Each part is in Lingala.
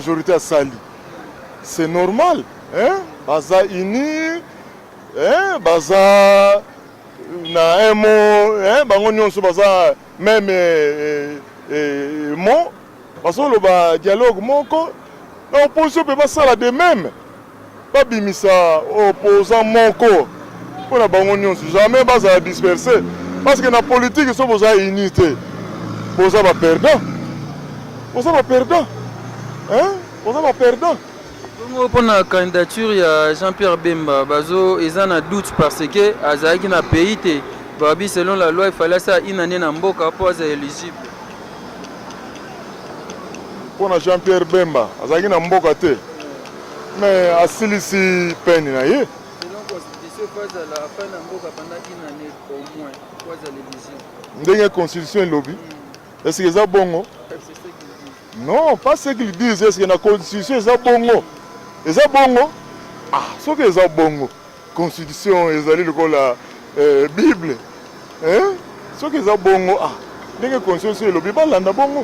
Majorité asali, c'est normal, hein? Baza uni, hein? Baza na un mot, hein? Bango nyonso baza même mot, bazoloba dialogue moko. Na opposition mpe basala de même, babimisa opposant moko mpona bango nyonso, jamais bazala dispersé, parce que na politique, so boza uni te, boza baperdant, boza baperdant, hein? Boza baperdant. Bongo mpona candidature ya Jean-Pierre Bemba, bazo eza na doute parce que azalaki na pays te. Babi selon la loi, il fallait asala une année na mboka mpo aza éligible. Mpona Jean-Pierre Bemba, azalaki na mboka te, mais asilisi peine na ye. Selon constitution, faut azala afai na mboka pendant une année au moins po azala éligible. Ndenge constitution elobi, est-ce que eza bongo? C'est ce qu'ils disent. Non, pas ce qu'ils disent. Est-ce que na constitution eza bongo? Eza bongo? Ah, soki eza bongo, constitution ezali lokola bible, hein? Soki eza bongo, ah, ndenge constitution elobi, balanda bongo.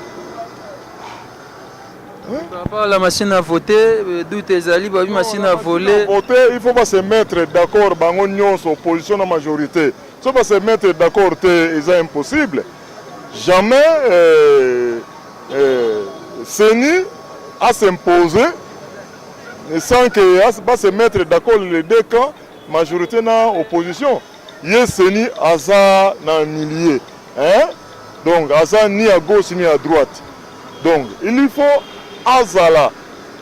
Par rapport à la machine à voter, doute ezali, babi machine à voler. Voter, il faut ba se mettre d'accord bango nyonso, opposition na majorité. So ba se mettre d'accord te, eza impossible. Jamais CENI a s'imposer sans que ba se mettre d'accord les deux camps, majorité na opposition. Ye CENI aza na milieu, hein? Donc aza ni à gauche ni à droite. Donc il faut azala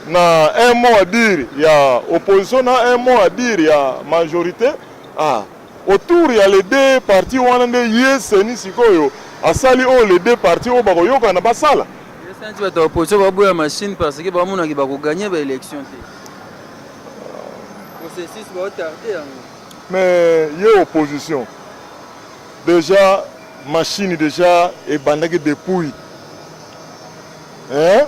na un mot à dire ya opposition, na un mot à dire ya majorité. Ah, autour ya les deux partis wana nde ye CENI sikoyo asali oyo les deux partis oyo bakoyokana basala. Esanti bato ya opposition baboya machine parce que bamonaki bakogagner baélection te, processus baotarder yango. Mais ye opposition déjà, machine déjà ebandaki depuis, hein?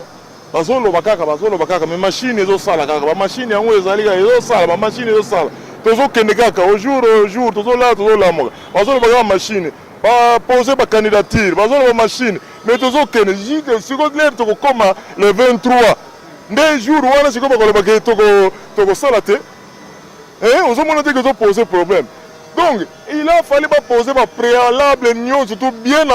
Bazoloba kaka, bazoloba kaka, mais machine ezosala kaka, bamachine yango ezali kaka ezosala, bamachine ezosala, tozokende kaka au jour au jour, tozolala, tozolamuka, bazoloba kaka machine, bapose bacandidature, bazoloba machine, mais tozokende sikoyo. Lere tokokóma le 23 nde jour wana sikoyo bakolobaka tokosala te. Ozomona te ke ezopose problème. Donc il a fallu bapose bapréalable nyonso tout bien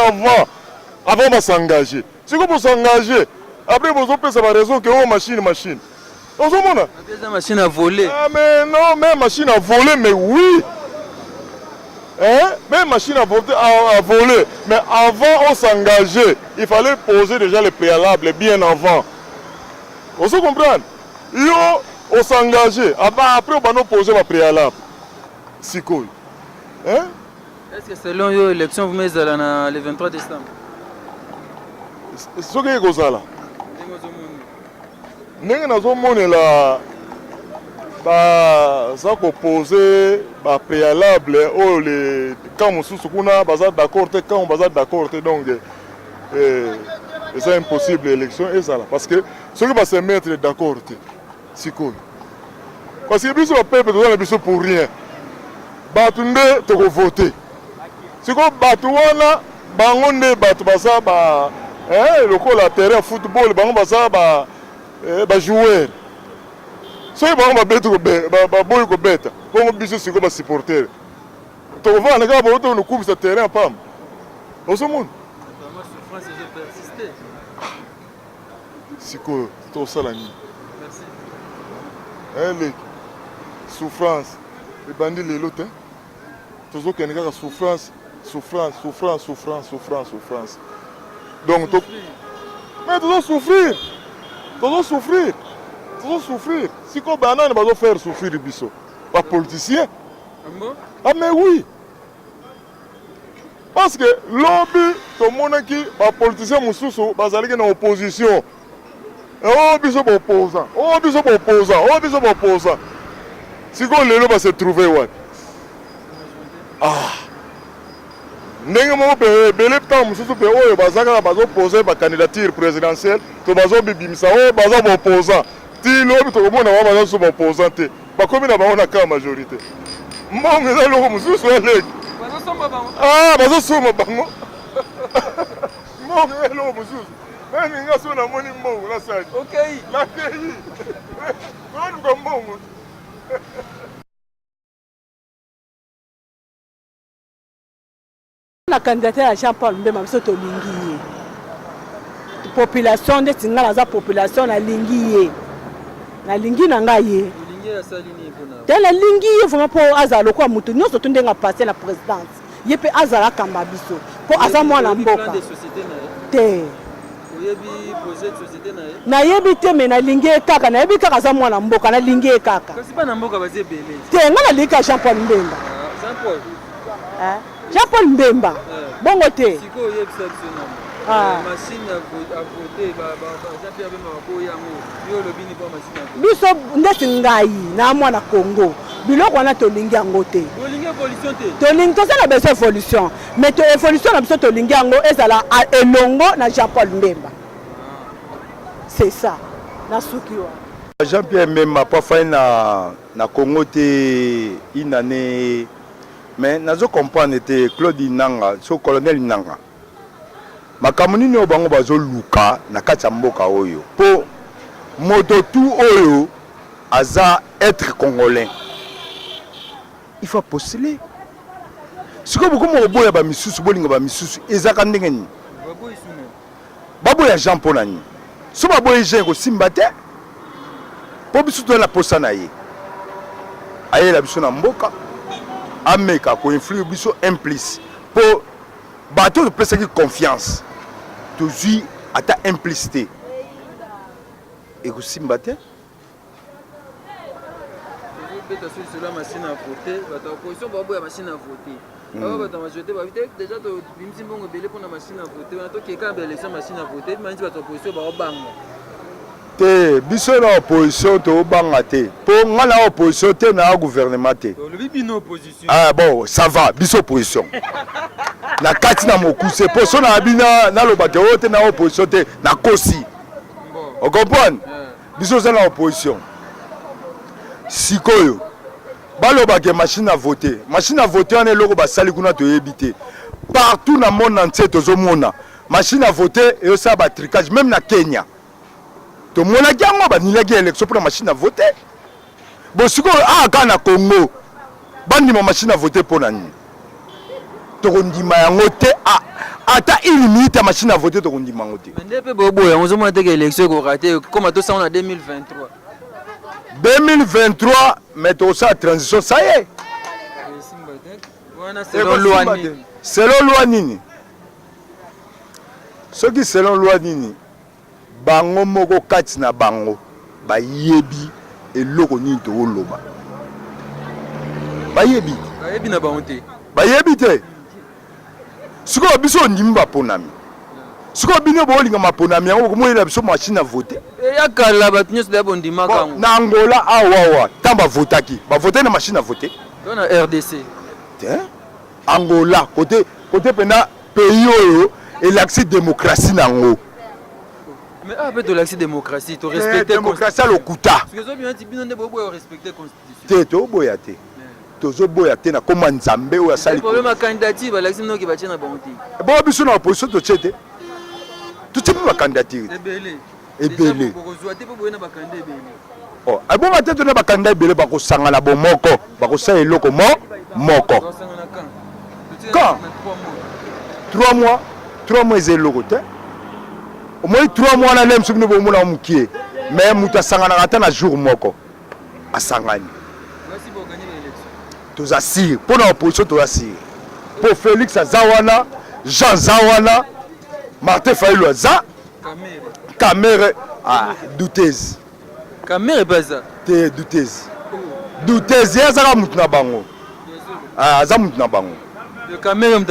avant bas'engager. Sikoyo bos'engager, après bozopesa baraison ke oyo machine, machine, ozomona. Eza machine à voler. Ah, mais non, mais machine à voler, mais oui, hein? Même machine à voler, mais avant on s'engager, il fallait poser déjà les préalables bien avant. Ozo comprendre? Yo os'engager, après obanda opose bapréalable sikoyo, hein? Est ce que selon yo, élection vraiment ezala na le 23 décembre? Soki ekozala? Ndenge ozomona. Ndenge nazomonela, baza kopose bapréalable oyo le camp mosusu kuna baza d'accord te, camp baza d'accord te. Donc eza impossible élection ezala, parce que soki base mettre d'accord te sikoyo, parce que biso bapeuple toza na biso pour rien, bato nde tokovote. Sikoyo bato wana, bango nde bato baza ba lokola terrain football, bango baza ba bajoueur. Soki bango babeti, baboyi kobeta, bongo biso sikoyo basupporter tokovanda kaka bango, tokobimisa terrain pamba, ozomona. Souffrance ezopersiste. Sikoyo tosala nini? Eleki souffrance ebandi lelo te, tozokende kaka souffrance, souffrance, souffrance, souffrance, souffrance, souffrance. Donc to, mais tozosouffrir, tozosouffrir, tozosouffrir. Sikoyo banani bazofaire souffrir biso? Bapoliticien. Ah, mais oui, parce que lobi tomonaki bapoliticien mosusu bazalaki na opposition: o biso baopposant, o biso baopposant, o biso baopposant. Sikoyo lelo base trouve wapi? Ah, ndenge moko mpe ebele ntango mosusu mpe oyo baza kaka bazopose bacandidature présidentielle to bazobibimisa oyo baza baopposant, ti lobi tokomona bango baza so baopposant te, bakomi na bango na ka majorité. Mbongo eza eloko mosusu, aleki. Bazosomba bango. Ah, bazosomba bango, mbongo eza eloko mosusu. Nani nga so namoni mbongo nasali. Okei. Nakei. Naluka mbongo. Na candidature ya Jean Paul Mbemba biso tolingi ye. Population ndeti nga naza population nalingi ye. Nalingi na ngai ye. Te nalingi ye vraiment mpo azala lokola moto nyonso to ndenge apasse na présidence. Ye mpe azala akamba biso mpo aza mwana mboka. Te. Nayebi te me nalingi ye kaka, nayebi kaka aza mwana mboka, nalingi ye kaka. Te nga nalingi kaka Jean Paul Mbemba. Ah, Jean Paul. Eh? Jean Paul Mbemba. Eh. Bongo te. Sikoyo oyebisa biso nano. Ah. Eh, machine à voter ba ba Jean Pierre Bemba baboyi yango. Yo olobi ni mpo machine à voter? Biso ndeti ngai na mwana Congo biloko wana tolingi yango te. Bolingi évolution te? Tolingi, toza na besoin évolution, mais to évolution na biso tolingi yango ezala elongo na Jean Paul Mbemba. C'est ça. Nasuki wana. Jean Pierre Mbemba po afandi na na Congo te une année mais nazo comprendre te Claude Nanga so colonel Nanga makambo nini oyo bango bazoluka na kati ya mboka oyo po moto tu oyo aza être congolais il faut postuler sikoyo bokoma koboya bamisusu bolinga bamisusu ezalaka ndenge nini baboya Jean mpo na nini so baboyi Jean ekosimba te mpo biso toza na posa na ye ayela biso na mboka ameka koinfluire biso implice mpo bato oyo topesaki confiance tozwi ata implice te ekosimba te. Tozobeta so lisolo ya machine à voter, bato ya opposition baboya machine à voter. Awa bato ya majorité babi te déjà tobimisi mbongo ebele mpona machine à voter wana tokeka na baélection machine à voter manisi bato ya opposition baobanga. Te biso na opposition tobanga te mpo nga na opposition te na gouvernement te. Olobi bino opposition. Ah bon, ça va, biso opposition. Na kati na mokuse mpo so na bino naloba ke oyo te na opposition te nakosi. O comprendre? Biso oza na opposition. Sikoyo baloba ke machine à voter. Machine à voter wana eloko basali kuna toyebi te. Partout na monde entier tozomona machine à voter eyosala ba trucage même na Kenya. Tomonaki yango banilaki élection mpona machine à voter. Bon sikoyo awa kaka na Congo bandima machine à voter mpo na nini? Tokondima yango te, ata une minute ya machine à voter tokondima yango te. Mais nde mpe boboya yango ozomona te ke élection ekorate koma tosango na 2023. 2023 mais tokosala transition ça y est. Wana selon loi nini? Selon loi nini? Soki selon loi nini? Bango moko kati na bango bayebi eloko nini tokoloba. Bayebi te. Bayebi na bango te. Bayebi te. Sikoyo biso ondimi baponami. Sikoyo bino bolinga maponami yango bokomoyela biso machine à voter. Eya kala bato nyonso deya bondimaka yango. Na Angola awa awa ntango bavotaki bavotaki na machine à voter. To na RDC. Te. Angola kote kote pena pays oyo elakisi démocratie na yango. Mais ah pe tolakisi démocratie, to respecter démocratie ya lokuta. Bino nde boboya respecter constitution. Te toboya te. Tozoboya te na koma Nzambe oyo asali. Problème ya candidature balakisi bino ke batie na bango te. Bon biso na opposition totie te. Totie mpe ba candidature. Ebele. Ebele. Bokozwa te mpo boye na ba candidat ebele. Oh, ebonga te tona bakanda ebele bakosangana bomoko bakosala eloko mo moko quand 3 mois 3 mois eza eloko te omoni 3 mois na lemso bino bomona mokie mais moto asanganaka ata na jour moko asangani toza sire mpo na opposition toza sire mpo Félix aza wana Jean aza wana Martin Fayulu aza Kamere ah, douteuse Kamere pe aza te douteuse douteuse ye azaka mutu na bango ah, aza mutu na bango Kamere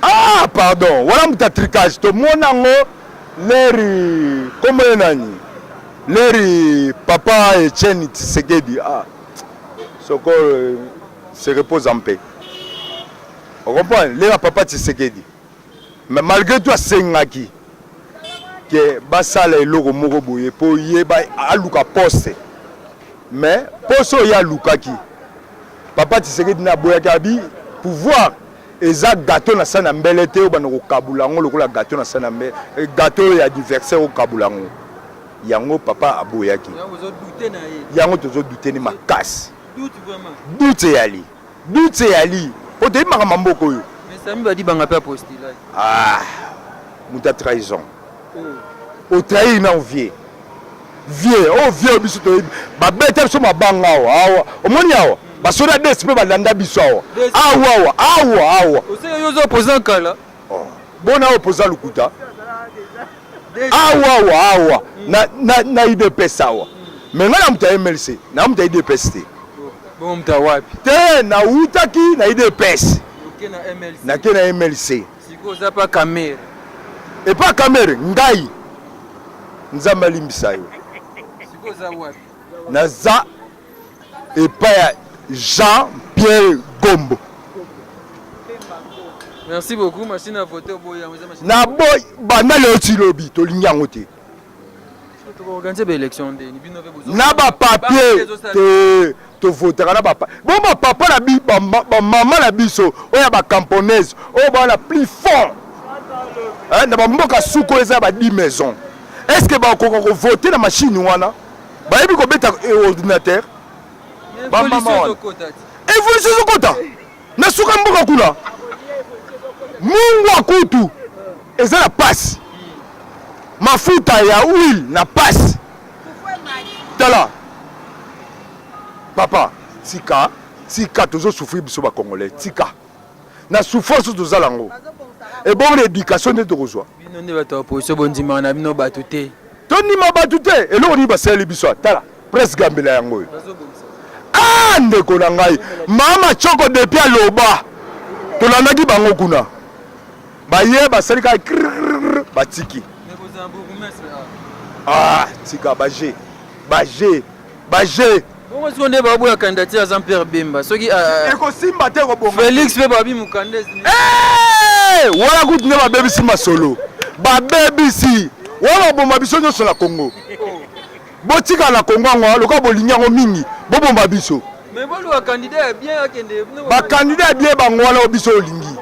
ah pardon wana mutu ya tricage tomona yango leri kombo ye nani leri papa Etienne Tshisekedi ah soko se repose en paix o comprendre lera papa Tshisekedi Mais malgre tout asengaki ke basala eloko moko boye po ye aluka poste mais poste oyo ye alukaki papa Tshisekedi na aboyaki abi pouvoir. Eza gateau na sani ya mbele te obanda kokabula yango lokola gateau na sani ya mbele, eh, gateau ya anniversaire okabula yango. Yango papa aboyaki. Yango tozo doute ni makasi. Doute eyali. Doute eyali. Po toyebi makambo ya mboka oyo. Mais Samy Badibanga pe apostulaki. Ah, moto ya trahison. Oh. Otrahir na vieux. Vieux, oh vieux biso toyebi. Babeta biso mabanga awa, awa. Omoni awa? Basoda des pe balanda biso awa. Awa awa, awa awa. Oseka yo oza opposant kala. Oh. Bona opposant lokuta. Awa awa awa na na na UDPS awa. Mais nga na moto ya MLC, na moto ya UDPS te. Bongo moto ya wapi? Te, nawutaki na UDPS. Oke na MLC. Nake na MLC. Sikoyo oza pa Kamere. Epa Kamere ngai Nzambe alimbisa yo. Sikoyo oza wapi? Naza epa ya Jean Pierre Gombo. Merci beaucoup machine à voter oboyi yango eza machine. Na boy banda lelo ti lobi tolingi yango te. Tokoorganize ba élection ndeni bino pe bozo. Na ba papier te tovotaka na ba bon ba papa na bi ba mama na biso oyo ya ba camponaise oyo ba na plus fort na ba mboka suko eza ba 10 maisons. Est-ce que bakoka ko voter na machine wana? Bayebi kobeta ordinateur? Ba mama wana. Evolution ezokota na suka mboka kuna. Mungu akutu eza na pasi. Mafuta ya huile na pasi. Tala papa tika tika tozo souffrir biso ba congolais tika na souffrance tozala yango ebongo na education nde tokozwa. Bino nde bato ya opposition bondimaka na bino bato te. Tondima bato te eloko nini basaleli biso tala presse gambela yango oyo ah ndeko na ngai mama choko depuis aloba tolandaki bango kuna baye basali kaka batiki ah tika baje baje baje bongo sikoyo nde baboya candidature ya Jean Pierre Bemba soki euh, ekosimba te kobonga Felix mpe babi mokanda eh! wana kutu nde babebisi masolo babebisi wana baboma biso nyonso na Congo oh. Botikala na Congo yango lokola bolingi yango mingi bobomba biso. Mais boluka candidat ya bien akende. Ba candidat ya bien bango wana biso olingi.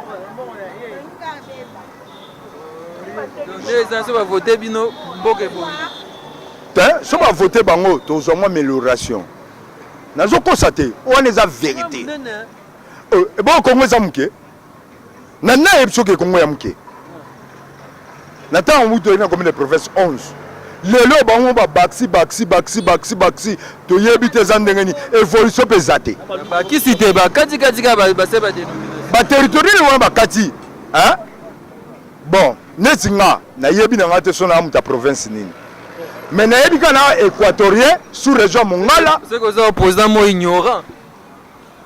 Donc eza so ba voter bino mboka ebongi. Te so ba voter bango tozwa mwa amélioration. Nazokosa te wana eza verite. Ebongo Congo eza moke? Na nayebi soki Congo ya moke. Na ntango mobutu toyaki na commune de province 11 lelo bango babakisi bakisi bakisi bakisi bakisi toyebi te eza ndenge nini evolution mpe eza te bakisi te bakati kati kaka base ba dénomination ba territorial wana bakati hein? Bon neti nga nayebi na nga te so na moto ya province nini mais nayebi kaka na équatorien sous région mongala soki oza opposant mo ignorant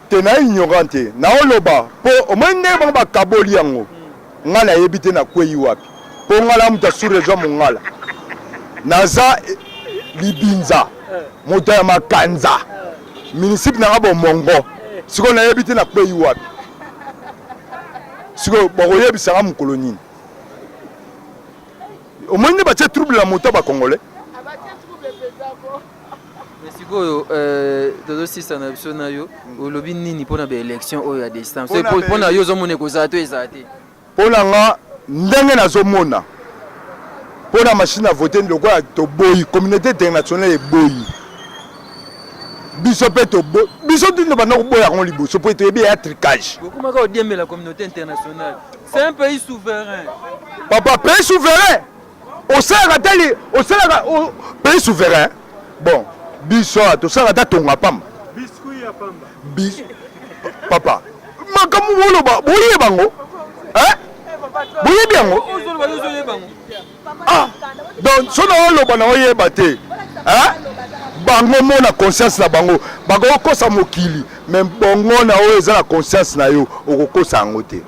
Te na ignorant te nao loba po omoni ndenge bango ba kaboli yango nga na yebi te na kweyi wapi po nga na moto ya sous region mongala naza libinza moto ya makanza municipe na nga bomongo sikoyo na yebi te na kweyi wapi sikoyo bakoyebisa nga mokolo nini omoni nde batie trouble na moto ya ba congolais. Mais sikoyo euh, tozosisa na biso na yo olobi nini mpona baélection oyo ya décembre mpo na yo ozomona ekozala to ezala te mpo na nga ndenge nazomona mpo na machine à voter lokola toboyi communauté internationale eboyi biso mpe toboyi biso tino banda koboya yango liboso mpo toyebi ya tricage bokomaka odiembela communauté internationale c'est un pays souverain papa pays souverain osalaka ata osalaka pays souverain bon biso awa tosalaka ata tonga pamba papa makambo boloba boyeba yango boyebi yango ah donc so naoloba na oyeba te bango mona conscience na bango bakokosa mokili mais bongo na oyo eza na conscience na yo okokosa yango te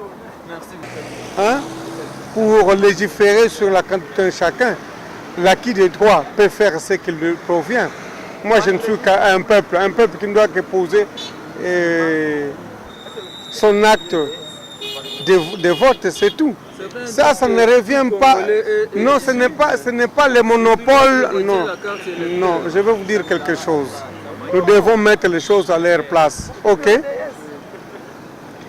Hein? Pour légiférer sur la quantité de chacun, l'acquis des droits peut faire ce qu'il lui convient. Moi, je ne suis qu'un peuple, un peuple qui ne doit que poser euh, son acte de, de vote, c'est tout. Ça, ça ne revient pas. Non, ce n'est pas, ce n'est pas le monopole. Non, non, je vais vous dire quelque chose. Nous devons mettre les choses à leur place. Ok?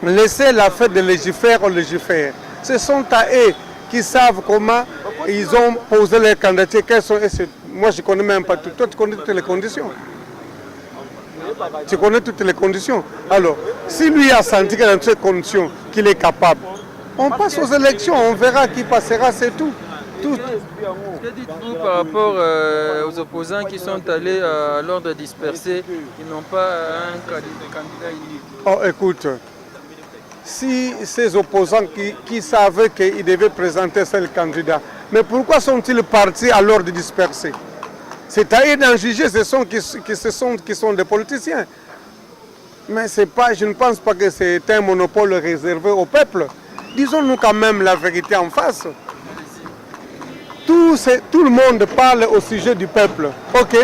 Laissez l'affaire de légifère aux légifères. Ce sont à eux qui savent comment ils ont posé leur candidature. Quelles sont, moi, je ne connais même pas tout. Toi, tu connais toutes les conditions. Tu connais toutes les conditions. Alors, si lui a senti que dans ces conditions, qu'il est capable, on passe aux élections, on verra qui passera, c'est tout. Tout. Que dites-vous par rapport euh, aux opposants qui sont allés à l'ordre dispersé, qui n'ont pas un candidat unique Oh, écoute, si ces opposants qui, qui savaient qu'ils devaient présenter seul candidat, mais pourquoi sont-ils partis à l'ordre dispersé C'est à eux d'en juger, ce sont qui, qui, ce sont, qui sont des politiciens. Mais c'est pas, je ne pense pas que c'est un monopole réservé au peuple. Disons-nous quand même la vérité en face. Tout, tout le monde parle au sujet du peuple. Ok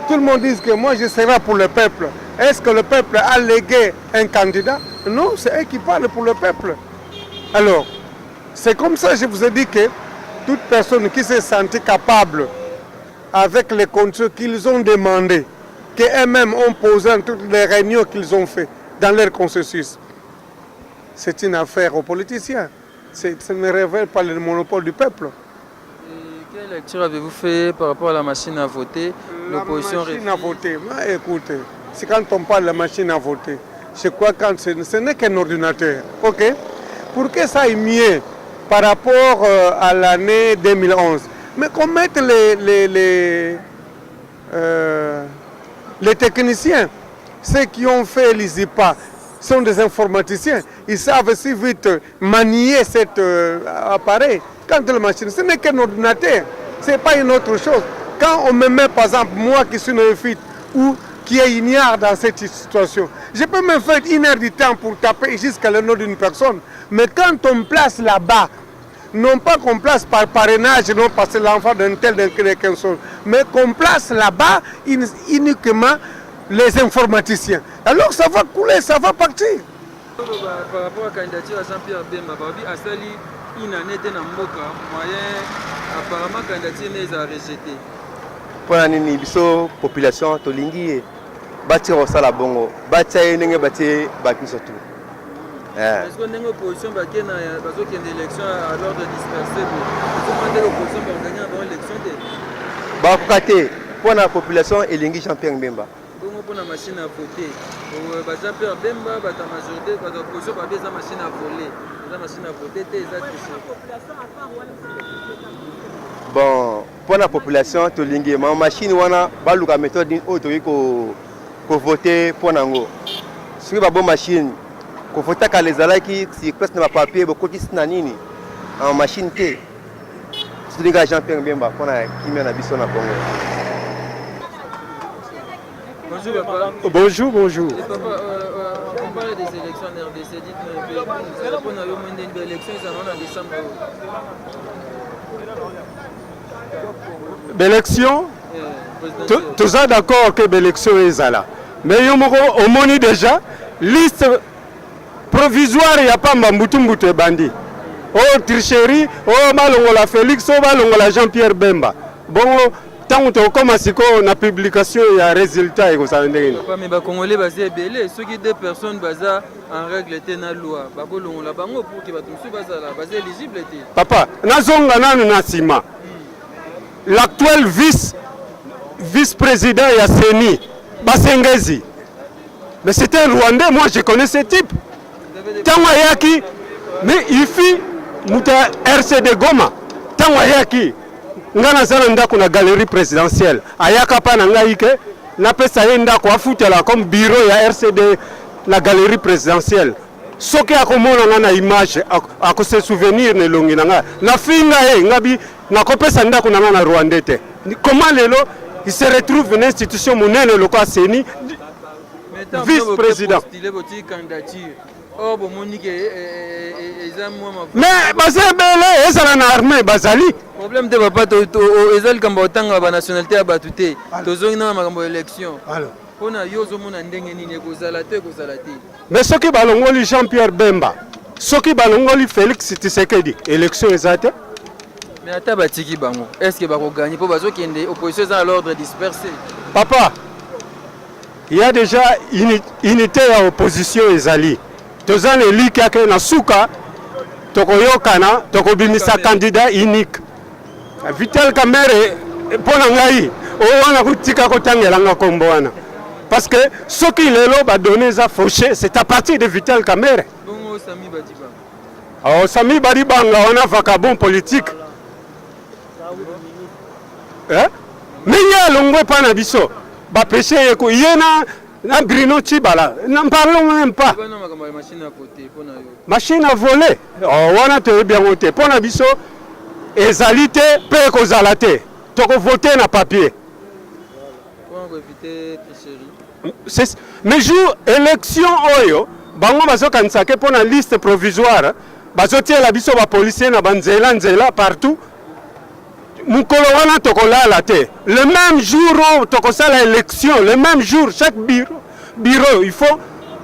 Tout le monde dit que moi je serai pour le peuple. Est-ce que le peuple a légué un candidat Non, c'est eux qui parlent pour le peuple. Alors, c'est comme ça que je vous ai dit que toute personne qui s'est sentie capable avec les conditions qu'ils ont demandées, qu'eux-mêmes ont posées dans toutes les réunions qu'ils ont faites dans leur consensus, c'est une affaire aux politiciens. Ça ne révèle pas le monopole du peuple. Et quelle lecture avez-vous fait par rapport à la machine à voter La machine à voter, ah, écoutez, c'est quand on parle de la machine à voter, je crois que ce, ce n'est qu'un ordinateur, ok Pour que ça aille mieux par rapport euh, à l'année 2011, mais qu'on mette les, les, les, euh, les techniciens, ceux qui ont fait l'ISIPA, sont des informaticiens. Ils savent si vite manier cet euh, appareil. Quand la machine, ce n'est qu'un ordinateur, ce n'est pas une autre chose. Quand on me met, par exemple, moi qui suis néophyte ou qui est ignare dans cette situation, je peux me faire une heure du temps pour taper jusqu'à le nom d'une personne. Mais quand on me place là-bas, non pas qu'on place par parrainage, non parce que l'enfant d'un tel, d'un tel, seul, mais qu'on place là-bas uniquement les informaticiens. Alors ça va couler, ça va partir. Par rapport à candidature ya Jean-Pierre Bemba, babi asali une année te na mboka, moyen apparemment candidature ne eza rejeté. Mpo na nini biso population tolingi ye batika kosala bongo batia ye ndenge batie bato nyonso tu eh. Est-ce que ndenge opposition bake na bazokende élection à l'ordre dispersé boye ezomona ndenge opposition bakoganye na bango élection te bakoka te mpo na population elingi Jean Pierre Mbemba bongo mpo na machine à voter ba Jean Pierre Bemba bato ya majorité bato ya opposition babi eza machine à voler eza machine à voter te eza triche bon mpo na population tolingi ma machine wana baluka méthode nini oyo tokoki kovote mpo na yango soki babo machine kovota kala ezalaki sur place na bapapier bokotisi na nini na machine te tolinga Jean Pierre Mbemba mpo na kimia na biso na Congo. Bonjour papa. Bonjour, bonjour. Et papa, euh, euh, on parle des élections en RDC. Dites-nous un peu. Pour nous, élection, ils en ont en décembre. L'élection, toza d'accord que l'élection ezala. Mais yo moko omoni déjà liste provisoire ya pamba mbutu mbutu ebandi. Oh tricherie, oh balongola Félix, oh balongola Jean-Pierre Bemba. Bongo ntango tokokoma sikoyo na publication ya résultat ekozala ndenge nini? Papa, mais bacongolais baza ebele soki deux personnes baza en règle te na loi bakolongola bango pour que bato mosusu bazala baza éligible te. Papa, nazonga nanu na nsima. L'actuel vice vice-président ya CENI, Basengezi. Mais c'était un Rwandais, moi je connais ce type. Ntango ayaki, mais il fit moto ya RCD Goma. Ntango ayaki, ngai naza na ndako na galerie présidentielle. Ayaka pa na ngai ke napesa ye ndako afutela comme bureau ya RCD na galerie présidentielle. Soki akomona nga na image akose souvenir na elongi na ngai nafinga ye ngabi nakopesa ndako na ngai na Rwandais te. Comment lelo il se retrouve na institution monene lokola CENI vice-président. Mais baza ebele ezala na armée bazali problème te papa eza likambo ya kotanga banationalité ya bato te tozongi na makambo ya élection mpo na yo ozomona ndenge nini ekozala te ekozala te Mais soki balongoli Jean-Pierre Bemba, soki balongoli Félix Tshisekedi, élection eza te. Mais ata batiki bango, est-ce que bakoganye mpo bazokende opposition eza na l'ordre dispersé? Papa, il y a déjà unité ya opposition ezali. Toza na elikya ke na suka tokoyokana, tokobimisa candidat unique. Vital Kamerhe mpo na ngai oyo wana kotika kotangela nga kombo wana parce que soki lelo ba données eza fauché, c'est à partir de Vital Kamerhe. Bongo Sami Badibanga. Oh, Sami Badibanga wana vagabond politique. Eh? Ndenge alongwe epai na biso bapeshe ye ko ye na na Bruno Tshibala, n'en parlons même pas. Machine à voler oh, wana toyebi yango te mpo na biso ezali te mpe ekozala te, tokovote na papier. Mais jour élection oyo bango bazokanisa ke mpo na liste provisoire bazotiela biso bapolisier na banzela nzela partout. Mokolo wana tokolala te, le même jour oyo tokosala élection, le même jour chaque bureau il faut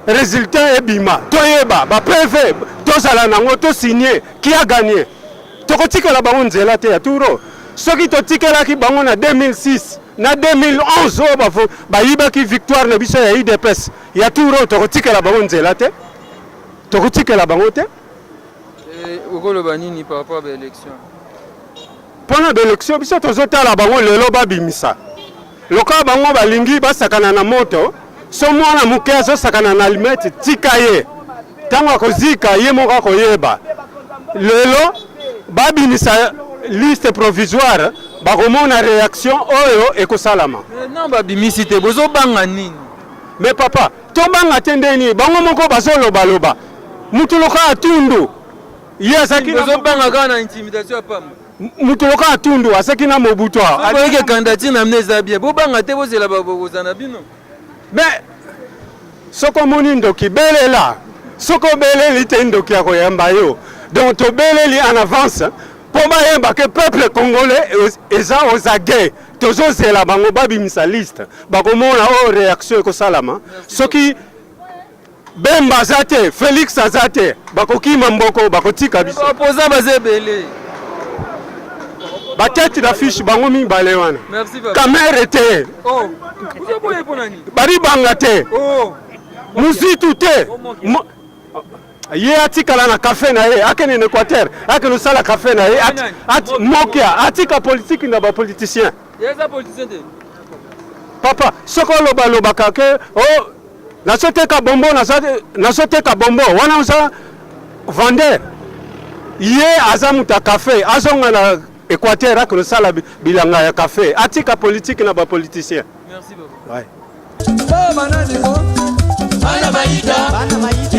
résultat ebima, toyeba ba PV tozala nango, tosigne qui a gagné. Tokotikela bango nzela te ya turo. Soki totikelaki bango na 2006 na 2011 oyo bayibaki victoire na biso ya UDPS ya turo, tokotikela bango nzela te, tokotikela bango te. Okoloba nini par rapport à baélection? Mpona baélection, biso tozotala bango lelo babimisa lokola bango balingi basakana na moto. So mwana moke azosakana na allumette, tika ye, ntango akozika ye moko akoyeba. Lelo babimisa liste provisoire, bakomona réaction oyo ekosalama. Non, babimisi te, bozobanga nini? Mais papa, tobanga te ndeni bango moko bazolobaloba. Mutu lokola Atundu, ye azalaki Bozobanga kaka na intimidation ya pamba. Mutu lokola Atundu azalaki na Mobutu awa. Boyeke candidature na bino eza bien, bobanga te, bozela bokozala na bino. Mais soki omoni ndoki, belela. Soki obeleli te, ndoki akoyamba yo. Donc tobeleli en avance mpo bayeba ke peuple congolais eza aux aguets. Tozozela bango babimisa liste, bakomona oyo réaction ekosalama. Soki Bemba aza te, Félix aza te, bakokima mboko, bakotika biso. Baopposant baza ebele. Batete d'affiche bango mibale wana. Kamerhe te. Oh. Ozoboya mpo na nini? Badibanga te. Oh. Muzitu te. Ye atikala na kafe na ye, akende na Équateur, akende osala kafe na ye. Mokia atika politique na bapoliticien. Ye aza politicien te. Papa, soki olobalobaka ke oh, nazoteka bombo, nazoteka bombo wana, oza vendeur. Ye aza moto ya kafe, azonga na Équateur, akende osala bilanga ya kafe, atika politique na bapoliticien. Merci papa. Ouais. Bana maïta, bana maïta,